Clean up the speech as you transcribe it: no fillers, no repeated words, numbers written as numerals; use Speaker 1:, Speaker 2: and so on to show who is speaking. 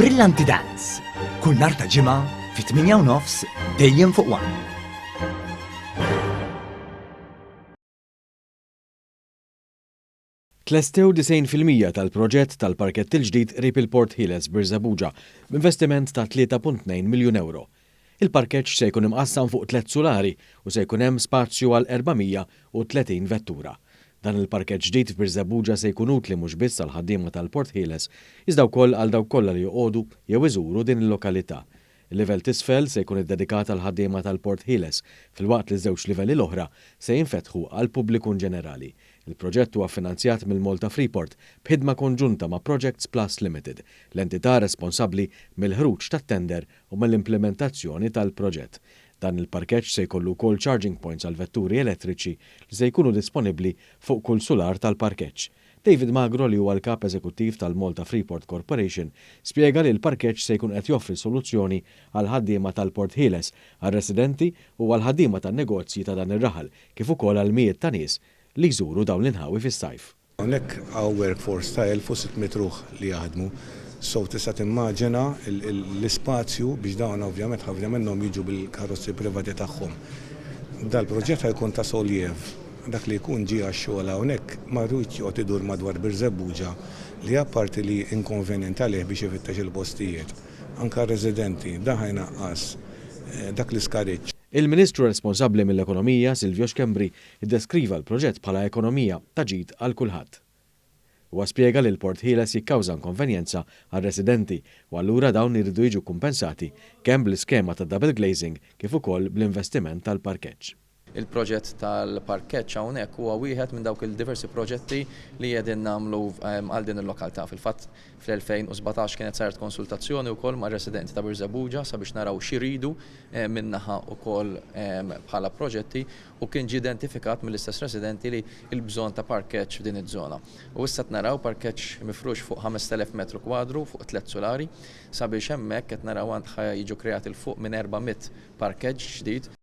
Speaker 1: Brillanti Dance, kull nhar ta' Ġimgħa fit-8 u nofs dejjem fuq One.
Speaker 2: Tlestew 90% tal-proġett tal-parkett il-ġdid qrib il-Port Ħieles Birżebbuġa b'investiment ta' 3.2 miljun ewro. Il-parkeġġ se jkun imqassam fuq tliet sulari u se jkun hemm spazju għal 430 vettura. Dan il-parkeġġ ġdid f'Birżebbuġa se jkun utli mhux biss għall-ħaddiema tal-Port Ħieles iżda wkoll għal dawk kollha li joqogħdu jew iżuru din il-lokalità. Il-livell t'isfel se jkun iddedikat għall-ħaddiema tal-Port Ħieles, filwaqt li ż-żewġ livelli l-oħra se jinfetħu għall-pubbliku inġenerali. Il-proġett huwa ffinanzjat mill-Malta Freeport b'ħidma konġunta ma' Projects Plus Limited, l-entità responsabbli mill-ħruġ tat-tender u mill-implimentazzjoni tal-proġett. Dan il-parkeġġ se jkollu wkoll charging points għall-vetturi elettriċi li se jkunu disponibbli fuq kull sular tal-parkeġġ. David Magro li huwa l-Kap Eżekuttiv tal-Malta Freeport Corporation spjega li l-parkeġġ se jkun qed joffri soluzzjoni għall-ħaddiema tal-Port Ħieles, għar-residenti u għall-ħaddiema tan-negozji ta' dan ir-raħal kif ukoll għall-mijiet ta' nies li jżuru dawn l-inħawi fis-sajf.
Speaker 3: Hawnhekk hawn workforce ta' 1,600 ruħ li jaħdmu. So tista' timmaġina l-ispazju biex dawn ovvjament ħafna minnhom jiġu bil-karozzi privati tagħhom. Dal-proġett ħa jkun ta' soljev. Dak li jkun ġie għax-xogħol hawnhekk ma jridx joqgħod idur madwar Birżebbuġa li apparti li inkonvenjent għalih biex ifittex il-postijiet, anke għar-residenti, dan ħa jnaqqas dak l-iskariġġ.
Speaker 2: Il-Ministru responsabbli mill-Ekonomija, Silvio Schembri, iddeskriva l-proġett bħala ekonomija ta' ġid għal kulħadd. Huwa spjega li l-Port Ħieles jikkawża inkonvenjenza għar-residenti u allura dawn iridu jiġu kkumpensati kemm bl-iskema ta' double glazing kif ukoll bl-investiment tal-parkeġġ.
Speaker 4: Il-proġett tal-parkeġġ hawnhekk huwa wieħed minn dawk il-diversi proġetti li qegħdin nagħmlu għal din il-lokaltà. Fil-fatt, fl-2017 kienet saret konsultazzjoni wkoll mar-residenti ta' Birżebbuġa sabiex naraw x'iridu min-naħa wkoll bħala proġetti u kien ġie identifikat mill-istess residenti li l-bżonn ta' parkeġġ f'din iż-żona. U issa qed naraw parkeġġ mifrux fuq 5,000 metru kwadru fuq tliet sulari sabiex hemmhekk qed naraw ħa jiġu kreati 'l fuq minn 400 parkeġġ ġdid.